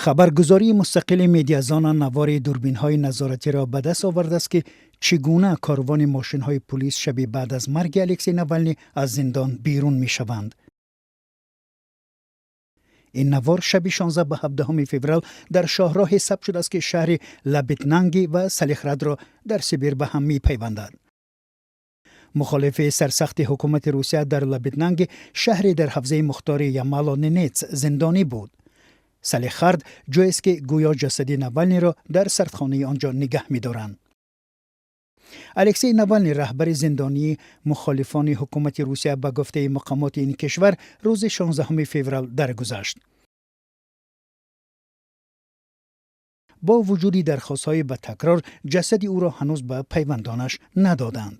Хабаргузории мустақили Медиазона навори дурбинҳои назоратиро ба даст овардааст, ки чӣ гуна корвони мошинҳои пулис шаби баъд аз марги Алексей Навални аз зиндон берун мешаванд. Ин навор шаби 16 ба 17 феврал дар шоҳроҳе сабт шудааст, ки шаҳри Лабитнанги ва Салихардро дар Сибир ба ҳам мепайвандад. Мухолифи сарсахти ҳукумати Русия дар Лабитнанги, шаҳре дар ҳавзаи мухтори Ямало Ненец, зиндонӣ буд. Салихард ҷоест, ки гӯё ҷасади Навалниро дар сардхонаи он ҷо нигаҳ медоранд. Алексей Навални, раҳбари зиндонии мухолифони ҳукумати Русия, ба гуфтаи мақомоти ин кишвар рӯзи 16 феврал даргузашт. Бо вуҷуди дархостҳои ба такрор, ҷасади ӯро ҳанӯз ба пайвандонаш надоданд.